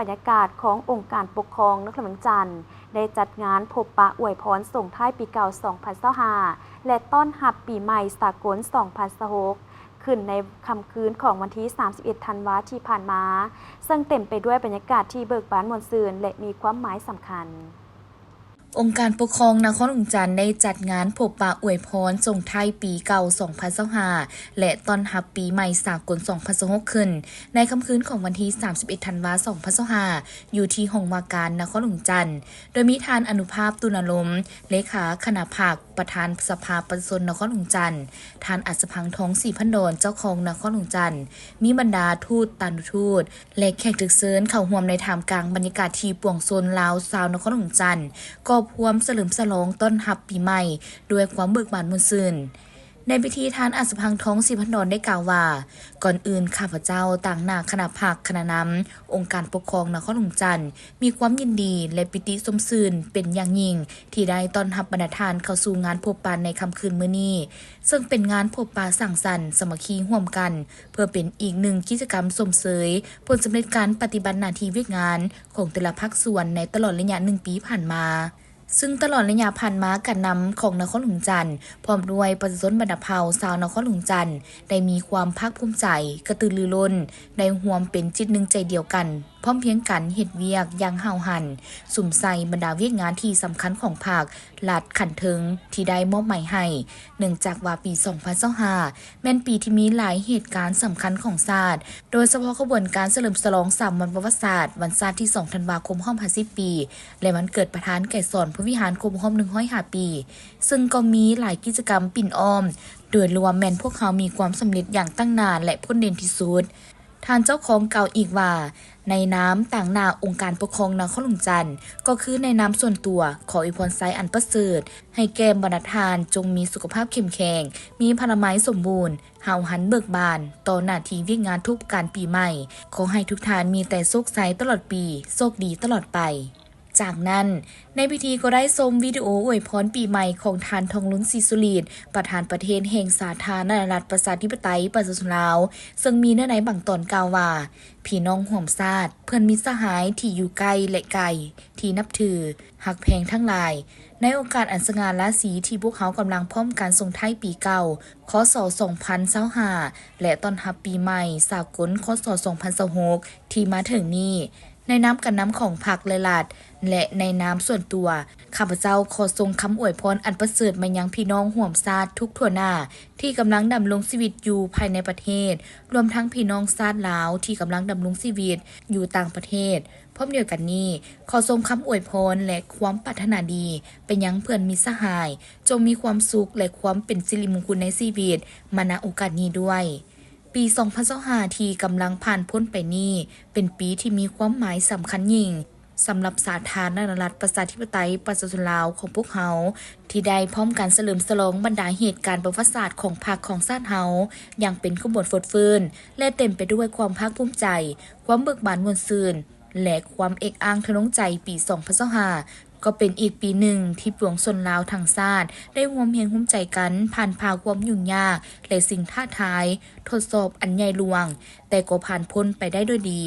ບັນຍາກາດຂອງອົງການປົກຄອງນະຄອນຫຼວງວຽງຈັນ ໄດ້ຈັດງານພົບປະອວຍພອນສົ່ງທ້າຍປີເກົ່າສອງພັນຊາວຫ້າ ແລະ ຕ້ອນຮັບປີໃໝ່ສາກົນສອງພັນຊາວຫົກ ຂຶ້ນໃນຄ່ຳຄືນຂອງວັນທີສາມສິບເອັດ ທັນວາທີ່ຜ່ານມາ, ເຊິ່ງເຕັມໄປດ້ວຍບັນຍາກາດທີ່ເບີກບານມ່ວນຊື່ນ ແລະ ມີຄວາມໝາຍສຳຄັນ. ອົງການປົກຄອງນະຄອນຫຼວງວຽງຈັນໄດ້ຈັດງານພົບປະອວຍພອນສົ່ງທ້າຍປີເກົ່າສອງພັນຊາວຫ້າ ແລະ ຕ້ອນຮັບປີໃໝ່ສາກົນສອງພັນຊາວຫົກ ຂຶ້ນໃນຄ່ຳຄືນຂອງວັນທີສາມສິບເອັດ ທັນວາ ສອງພັນຊາວຫ້າ ຢູ່ທີ່ຫ້ອງວ່າການນະຄອນຫຼວງວຽງຈັນ, ໂດຍມີທ່ານ ອະນຸພາບ ຕຸນອາລົມ ເລຂາຄະນະພັກ, ປະທານສະພາປະຊາຊົນນະຄອນຫຼວງວຽງຈັນ, ທ່ານ ອັດສະພັງ ທອງສີພັນດອນ ເຈົ້າຄອງນະຄອນຫຼວງວຽງຈັນ, ມີບັນດາທູດຕານຸທູດ ແລະ ແຂກຖືກເຊີນເຂົ້າຮ່ວມໃນທ່າມກາງບັນຍາກາດທີ່ປວງຊົນລາວຊາວນະຄອນຫຼວງວຽງຈັນ ກອບຮ່ວມສະເຫຼີມສະຫຼອງຕ້ອນຮັບປີໃໝ່ດ້ວຍຄວາມເບີກບານມ່ວນຊື່ນ. ໃນພິທີ ທ່ານ ອັດສະພັງ ທອງສີພັນດອນ ໄດ້ກ່າວວ່າ, ກ່ອນອື່ນຂ້າພະເຈົ້າຕາງໜ້າຄະນະພັກ, ຄະນະນຳ, ອົງການປົກຄອງນະຄອນຫຼວງວຽງຈັນ ມີຄວາມຍິນດີ ແລະ ປີຕິຊົມຊື່ນເປັນຢ່າງຍິ່ງ ທີ່ໄດ້ຕ້ອນຮັບບັນດາທ່ານເຂົ້າສູ່ງານພົບປະໃນຄ່ຳຄືນມື້ນີ້, ເຊິ່ງເປັນງານພົບປະສັງສັນສາມັກຄີຮ່ວມກັນ ເພື່ອເປັນອີກໜຶ່ງກິດຈະກຳຊົມເຊີຍຜົນສຳເລັດການປະຕິບັດໜ້າທີ່ວຽກງານຂອງແຕ່ລະພາກສ່ວນໃນຕະຫຼອດໄລຍະໜຶ່ງປີຜ່ານມາ. ຊຶ່ງຕະຫຼອດໄລຍະຜ່ານມາ, ການນຳຂອງນະຄອນຫຼວງວຽງຈັນ ພ້ອມດ້ວຍປະຊາຊົນບັນດາເຜົ່າຊາວນະຄອນຫຼວງວຽງຈັນ ໄດ້ມີຄວາມພາກພູມໃຈ, ກະຕືລືລົ້ນ, ໄດ້ຮ່ວມເປັນຈິດໜຶ່ງໃຈດຽວກັນ, ພ້ອມພຽງກັນເຮັດວຽກຢ່າງຫ້າວຫັນ, ສຸມໃສ່ບັນດາວຽກງານທີ່ສຳຄັນຂອງພັກ, ລັດຂັ້ນເທິງທີ່ໄດ້ມອບໝາຍໃຫ້, ເນື່ອງຈາກວ່າປີສອງພັນຊາວຫ້າ ແມ່ນປີທີ່ມີຫຼາຍເຫດການສຳຄັນຂອງຊາດ, ໂດຍສະເພາະຂະບວນການສະເຫຼີມສະຫຼອງສາມວັນປະຫວັດສາດ, ວັນຊາດທີສອງທັນວາຄົບຮອບຫ້າສິບປີ ແລະ ວັນເກີດປະທານໄກສອນພົມວິຫານຄົບຮອບໜຶ່ງຮ້ອຍຫ້າປີ, ເຊິ່ງກໍມີຫຼາຍກິດຈະກຳປິ່ນອ້ອມ, ໂດຍລວມແມ່ນພວກເຮົາມີຄວາມສຳເລັດຢ່າງຕັ້ງໜ້າ ແລະ ພົ້ນເດັ່ນທີ່ສຸດ. ທ່ານເຈົ້າຄອງກ່າວອີກວ່າ, ໃນນາມຕາງໜ້າອົງການປົກຄອງນະຄອນຫຼວງຈັນ, ກໍຄືໃນນາມສ່ວນຕົວ, ຂໍອວຍພອນໄຊອັນປະເສີດ ໃຫ້ແກ່ບັນດາທ່ານຈົ່ງມີສຸຂະພາບເຂັ້ມແຂງ, ມີພະລາໄມສົມບູນ, ຫ້າວຫັນເບີກບານຕໍ່ໜ້າທີ່ວຽກງານທົດການປີໃໝ່. ຂໍໃຫ້ທຸກທ່ານມີແຕ່ໂຊກໄຊຕະຫຼອດປີ, ໂຊກດີຕະຫຼອດໄປ. ຈາກນັ້ນ, ໃນພິທີກໍໄດ້ຊົມວິດີໂອອວຍພອນປີໃໝ່ຂອງທ່ານ ທອງລຸນ ສີສຸລີດ ປະທານປະເທດແຫ່ງສາທາລະນະລັດ ປະຊາທິປະໄຕ ປະຊາຊົນລາວ, ເຊິ່ງມີເນື້ອໃນບາງຕອນກ່າວວ່າ, ພີ່ນ້ອງຮ່ວມຊາດ, ເພື່ອນມິດສະຫາຍທີ່ຢູ່ໃກ້ ແລະ ໄກ, ທີ່ນັບຖື, ຮັກແພງທັງຫຼາຍ, ໃນໂອກາດອັນສະຫງ່າລາສີທີ່ພວກເຮົາກຳລັງພ້ອມກັນສົ່ງທ້າຍປີເກົ່າ ຄ.ສ. ສອງພັນຊາວຫ້າ ແລະ ຕ້ອນຮັບປີໃໝ່ສາກົນ ຄ.ສ. ສອງພັນຊາວຫົກ ທີ່ມາເຖິງນີ້, ໃນນາມການນຳຂອງພັກ ແລະ ລັດ ແລະ ໃນນາມສ່ວນຕົວ, ຂ້າພະເຈົ້າຂໍສົ່ງຄຳອວຍພອນອັນປະເສີດມາຍັງພີ່ນ້ອງຮ່ວມຊາດທຸກທົ່ວໜ້າ ທີ່ກຳລັງດຳລົງຊີວິດຢູ່ພາຍໃນປະເທດ, ລວມທັງພີ່ນ້ອງຊາດລາວທີ່ກຳລັງດຳລົງຊີວິດຢູ່ຕ່າງປະເທດ. ພ້ອມດຽວກັນນີ້, ຂໍສົ່ງຄຳອວຍພອນ ແລະ ຄວາມປາດຖະໜາດີໄປຍັງເພື່ອນມິດສະຫາຍ, ຈົ່ງມີຄວາມສຸກ ແລະ ຄວາມເປັນສິລິມຸງຄຸນໃນຊີວິດມາ ນະ ໂອກາດນີ້ດ້ວຍ. ປີສອງພັນຊາວຫ້າ ທີ່ກຳລັງຜ່ານພົ້ນໄປນີ້ ເປັນປີທີ່ມີຄວາມໝາຍສຳຄັນຍິ່ງສຳລັບສາທາລະນະລັດ ປະຊາທິປະໄຕ ປະຊາຊົນລາວຂອງພວກເຮົາ, ທີ່ໄດ້ພ້ອມກັນສະເຫຼີມສະຫຼອງບັນດາເຫດການປະຫວັດສາດຂອງພັກຂອງຊາດເຮົາ ຢ່າງເປັນຂະບວນຟົດຟື້ນ ແລະ ເຕັມໄປດ້ວຍຄວາມພາກພູມໃຈ, ຄວາມເບີກບານມ່ວນຊື່ນ ແລະ ຄວາມເອກອ້າງທະນົງໃຈ. ປີສອງພັນຊາວຫ້າ ກໍເປັນອີກປີໜຶ່ງທີ່ປວງຊົນລາວທັງຊາດໄດ້ຮ່ວມແຮງຮ່ວມໃຈກັນຜ່ານຜ່າຄວາມຫຍຸ້ງຍາກ ແລະ ສິ່ງທ້າທາຍ, ທົດສອບອັນໃຫຍ່ຫຼວງ, ແຕ່ກໍຜ່ານພົ້ນໄປໄດ້ດ້ວຍດີ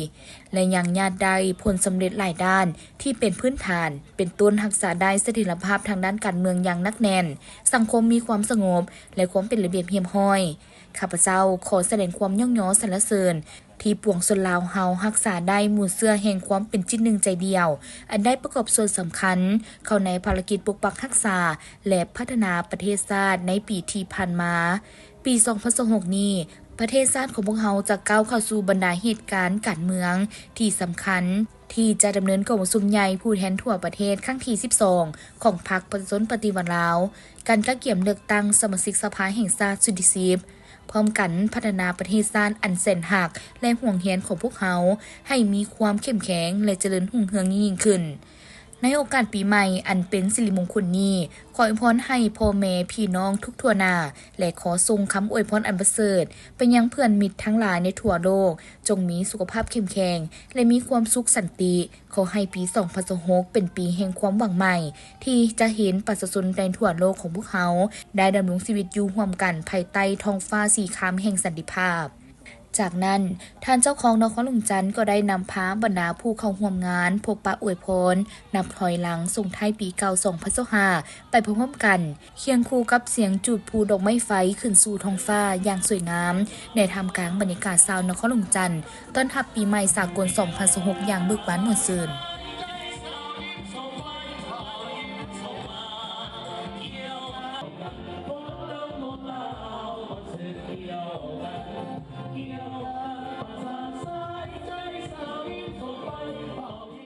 ແລະ ຍັງຍາດໄດ້ຜົນສຳເລັດຫຼາຍດ້ານທີ່ເປັນພື້ນຖານ, ເປັນຕົ້ນຮັກສາໄດ້ສະຖຽນລະພາບທາງດ້ານການເມືອງຢ່າງໜັກແໜ້ນ, ສັງຄົມມີຄວາມສະຫງົບ ແລະ ຄວາມເປັນລະບຽບຮຽບຮ້ອຍ. ຂ້າພະເຈົ້າຂໍສະແດງຄວາມຍ້ອງຍໍສັນລະເສີນ ທີ່ປວງຊົນລາວເຮົາຮັກສາໄດ້ມູນເຊື້ອແຫ່ງຄວາມເປັນຈິດໜຶ່ງໃຈດຽວ ອັນໄດ້ປະກອບສ່ວນສຳຄັນເຂົ້າໃນພາລະກິດປົກປັກຮັກສາ ແລະ ພັດທະນາປະເທດຊາດໃນປີທີ່ຜ່ານມາ. ປີສອງພັນຊາວຫົກນີ້, ປະເທດຊາດຂອງພວກເຮົາຈະກ້າວເຂົ້າສູ່ບັນດາເຫດການການເມືອງທີ່ສຳຄັນ ທີ່ຈະດຳເນີນກອງປະຊຸມໃຫຍ່ຜູ້ແທນທົ່ວປະເທດຄັ້ງທີສິບສອງ ຂອງພັກປະຊາຊົນປະຕິວັດລາວ, ການກະກຽມເລືອກຕັ້ງສະມາຊິກສະພາແຫ່ງຊາດຊຸດທີສິບ, ພ້ອມກັນພັດທະນາປະເທດຊາດອັນແສນຮັກ ແລະ ຫວງແຫນຂອງພວກເຮົາ ໃຫ້ມີຄວາມເຂັ້ມແຂງ ແລະ ຈະເລີນຮຸ່ງເຮືອງຍິ່ງໆຂຶ້ນ. ໃນໂອກາດປີໃໝ່ອັນເປັນສິລິມຸງຄຸນນີ້, ຂໍອວຍພອນໃຫ້ພໍ່ແມ່ພີ່ນ້ອງທຸກທົ່ວໜ້າ ແລະ ຂໍສົ່ງຄຳອວຍພອນອັນປະເສີດໄປຍັງເພື່ອນມິດທັງຫຼາຍໃນທົ່ວໂລກ, ຈົ່ງມີສຸຂະພາບເຂັ້ມແຂງ ແລະ ມີຄວາມສຸກສັນຕິ. ຂໍໃຫ້ປີສອງພັນຊາວຫົກເປັນປີແຫ່ງຄວາມຫວັງໃໝ່ ທີ່ຈະເຫັນປະຊາຊົນໃນທົ່ວໂລກຂອງພວກເຮົາໄດ້ດຳລົງຊີວິດຢູ່ຮ່ວມກັນພາຍໃຕ້ທ້ອງຟ້າສີຄາມແຫ່ງສັນຕິພາບ. ຈາກນັ້ນ ທ່ານເຈົ້າຄອງນະຄອນຫຼວງຈັນກໍໄດ້ນຳພາບັນດາຜູ້ເຂົ້າຮ່ວມງານ ພົບປະອວຍພອນ ນັບຖອຍຫຼັງສົ່ງທ້າຍປີເກົ່າ ສອງພັນຊາວຫ້າ ໄປພ້ອມໆກັນ ຄຽງຄູ່ກັບສຽງຈູດພູດອກໄມ້ໄຟຂຶ້ນສູ່ທ້ອງຟ້າຢ່າງສວຍງາມ ໃນທ່າມກາງບັນຍາກາດຊາວນະຄອນຫຼວງຈັນ ຕ້ອນຮັບປີໃໝ່ສາກົນ ສອງພັນຊາວຫົກ ຢ່າງເບີກບານມ່ວນຊື່ນ.